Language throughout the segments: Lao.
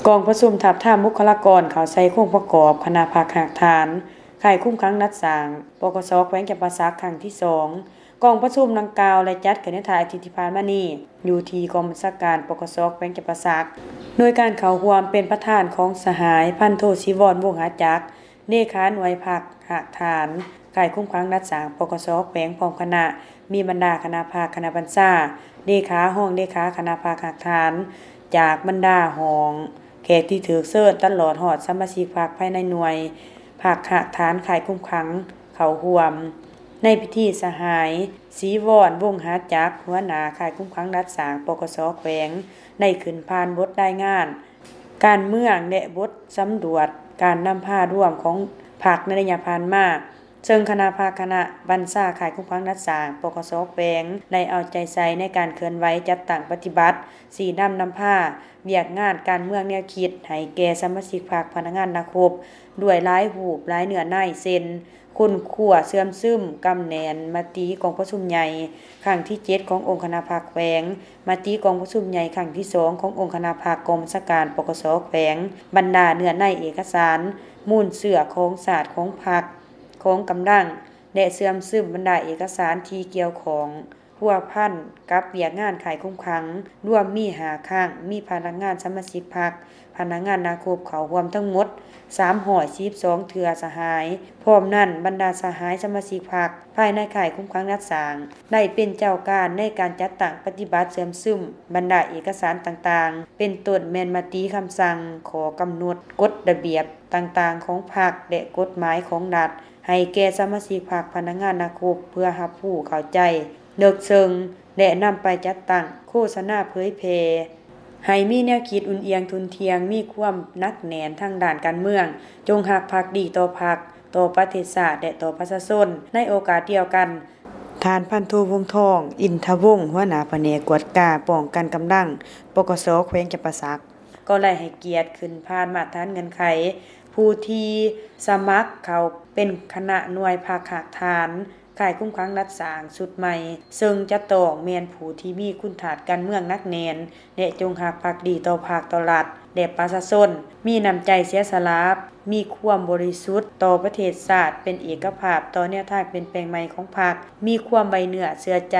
ກອງປະຊຸມທາບທາມບຸກຄະລາກອນເຂົ້າໃສ່ໂຄງປະກອບຄະນະພັກຮາກຖານ ຄ້າຍຄຸມຂັງລັດສ້າງ ປກສ ແຂວງຈຳປາສັກ ຄັ້ງທີສອງ. ກອງປະຊຸມດັ່ງກ່າວ ໄດ້ຈັດຂຶ້ນໃນທ້າຍອາທິດທີ່ຜ່ານມານີ້ ຢູ່ທີ່ກອງບັນຊາການ ປກສ ແຂວງຈຳປາສັກ ໂດຍການເຂົ້າຮ່ວມເປັນປະທານຂອງສະຫາຍ ພັນໂທ ສີວອນ ວົງຫາຈັກ ເລຂາໜ່ວຍພັກຮາກຖານ ຄ້າຍຄຸມຂັງລັດສ້າງ ປກສ ແຂວງ ພ້ອມຄະນະ, ມີບັນດາຄະນະພັກ, ຄະນະບັນຊາ, ເລຂາ, ຮອງເລຂາຄະນະພັກຮາກຖານ ຈາກບັນດາຫ້ອງ, ແຂກທີ່ຖືກເຊີນ ຕະຫຼອດຮອດສະມາຊິກພັກພາຍໃນໜ່ວຍພັກຮາກຖານຄ້າຍຄຸມຂັງເຂົ້າຮ່ວມ. ໃນພິທີ ສະຫາຍ ສີວອນ ວົງຫາຈັກ ຫົວໜ້າຄ້າຍຄຸມຂັງລັດສ້າງ ປກສ ແຂວງ ໄດ້ຂຶ້ນຜ່ານບົດລາຍງານ ການເມືອງ ແລະ ບົດສຳຫຼວດການນຳພາລວມຂອງພັກໃນໄລຍະຜ່ານມາ, ເຊິ່ງຄະນະພັກຄະນະບັນຊາຄ້າຍຄຸມຂັງລັດສ້າງ ປກສ ແຂວງ ໄດ້ເອົາໃຈໃສ່ໃນການເຄື່ອນໄຫວຈັດຕັ້ງປະຕິບັດ, ຊີ້ນຳນຳພາວຽກງານການເມືອງແນວຄິດໃຫ້ແກ່ສະມາຊິກພັກ, ພະນັກງານນັກຮົບ ດ້ວຍຫຼາຍຮູບ, ຫຼາຍເນື້ອໃນ ເຊັ່ນ ຄົ້ນຄວ້າເຊື່ອມຊຶມກຳແໜ້ນມະຕິກອງປະຊຸມໃຫຍ່ຄັ້ງທີເຈັດຂອງອົງຄະນະພັກແຂວງ, ມະຕິກອງປະຊຸມໃຫຍ່ຄັ້ງທີສອງຂອງອົງຄະນະພັກກອງບັນຊາການ ປກສ ແຂວງ, ບັນດາເນື້ອໃນເອກະສານ ມູນເຊື້ອຂອງຊາດຂອງພັກ, ຂອງກຳລັງ ແລະ ເຊື່ອມຊຶມບັນດາເອກະສານທີ່ກ່ຽວຂ້ອງ ພົວພັນກັບວຽກງານຄ້າຍຄຸມຂັງ ລວມມີຫ້າຄັ້ງ, ມີພະນັກງານສະມາຊິກພັກ, ພະນັກງານນັກຮົບເຂົ້າຮ່ວມທັງໝົດສາມຮ້ອຍສີ່ສິບສອງເທື່ອສະຫາຍ. ພ້ອມນັ້ນ, ບັນດາສະຫາຍສະມາຊິກພັກພາຍໃນຄ້າຍຄຸມຂັງລັດສ້າງ ໄດ້ເປັນເຈົ້າການໃນການຈັດຕັ້ງປະຕິບັດເຊື່ອມຊຶມບັນດາເອກະສານຕ່າງໆ, ເປັນຕົ້ນແມ່ນມະຕິ, ຄຳສັ່ງ, ຂໍ້ກຳນົດ, ກົດລະບຽບຕ່າງໆຂອງພັກ ແລະ ກົດໝາຍຂອງລັດ ໃຫ້ແກ່ສະມາຊິກພັກ, ພະນັກງານນັກຮົບ ເພື່ອຮັບຮູ້ເຂົ້າໃຈເລິກເຊິ່ງ ແລະ ນຳໄປຈັດຕັ້ງໂຄສະນາເຜີຍແຜ່ ໃຫ້ມີແນວຄິດອຸ່ນອຽງທຸ່ນທ່ຽງ, ມີຄວາມໜັກແໜ້ນທາງດ້ານການເມືອງ, ຈົ່ງຮັກພັກດີຕໍ່ພັກ, ຕໍ່ປະເທດຊາດ ແລະ ຕໍ່ປະຊາຊົນ. ໃນໂອກາດດຽວກັນ, ທ່ານ ພັນໂທ ວົງທອງ ອິນທະວົງ ຫົວໜ້າພະແນກກວດກາປ້ອງກັນກຳລັງ ປກສ ແຂວງຈຳປາສັກ ກໍໄດ້ໃຫ້ກຽດຂຶ້ນຜ່ານມາດຖານເງື່ອນໄຂ ຜູ້ທີ່ສະໝັກເຂົ້າເປັນຄະນະໜ່ວຍພັກຮາກຖານ ຄ້າຍຄຸມຂັງລັດສ້າງຊຸດໃໝ່, ເຊິ່ງຈະຕ້ອງແມ່ນຜູ້ທີ່ມີຄຸນທາດການເມືອງໜັກແໜ້ນ ແລະ ຈົງຮັກພັກດີຕໍ່ພັກ, ຕໍ່ລັດ ແລະ ປະຊາຊົນ, ມີນ້ຳໃຈເສຍສະຫຼະ, ມີຄວາມບໍລິສຸດຕໍ່ປະເທດຊາດ, ເປັນເອກະພາບຕໍ່ແນວທາງປ່ຽນແປງໃໝ່ຂອງພັກ, ມີຄວາມໄວ້ເນື້ອເຊື່ອໃຈ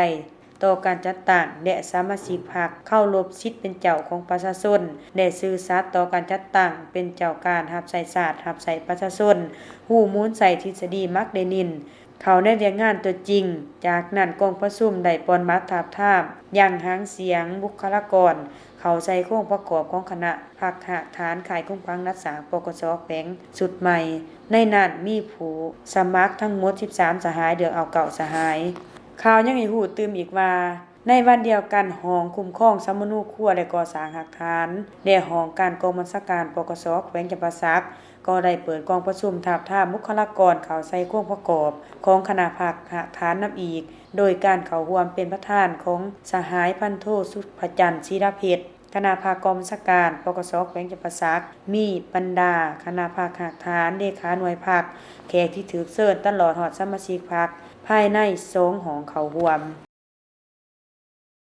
ຕໍ່ການຈັດຕັ້ງ ແລະ ສະມາຊິກພັກ ເຄົາລົບສິດເປັນເຈົ້າຂອງປະຊາຊົນ ແລະ ຊື່ສັດຕໍ່ການຈັດຕັ້ງ ເປັນເຈົ້າການຮັບໃຊ້ຊາດ ຮັບໃຊ້ປະຊາຊົນ, ຮູ້ມູນໃຊ້ທິດສະດີມາກເລນິນ ເຂົ້າໃນວຽກງານຕົວຈິງ. ຈາກນັ້ນ ກອງປະຊຸມໄດ້ປ່ອນບັດທາບທາມຢ່າງຫາງສຽງບຸກຄະລາກອນ ເຂົ້າໃສ່ໂຄງປະກອບຂອງຄະນະພັກຮາກຖານຄ້າຍຄຸມຂັງລັດສ້າງ ປກສ ແຂວງຊຸດໃໝ່. ໃນນັ້ນມີຜູ້ສະໝັກທັງໝົດສິບສາມສະຫາຍ, ເລືອກເອົາເກົ້າສະຫາຍ. ຂ່າວຍັງໃຫ້ຮູ້ຕື່ມອີກວ່າ, ໃນວັນດຽວກັນ, ຫ້ອງຄຸ້ມຄອງສຳມະໂນຄົວ ແລະ ກໍ່ສ້າງຮາກຖານ ແລະ ຫ້ອງການກອງບັນຊາການ ປກສ ແຂວງຈຳປາສັກ ກໍໄດ້ເປີດກອງປະຊຸມທາບທາມບຸກຄະລາກອນເຂົ້າໃສ່ໂຄງປະກອບຂອງຄະນະພັກຮາກຖານນຳອີກ, ໂດຍການເຂົ້າຮ່ວມເປັນປະທານຂອງສະຫາຍ ພັນໂທ ສຸພະຈັນ ສີລາເພັດ ຄະນະພັກກອງບັນຊາການ ປກສ ແຂວງຈຳປາສັກ, ມີບັນດາຄະນະພັກຮາກຖານ, ເລຂາໜ່ວຍພັກ, ແຂກທີ່ຖືກເຊີນ ຕະຫຼອດຮອດສະມາຊິກພັກພາຍໃນສອງຫ້ອງເຂົ້າຮ່ວມ.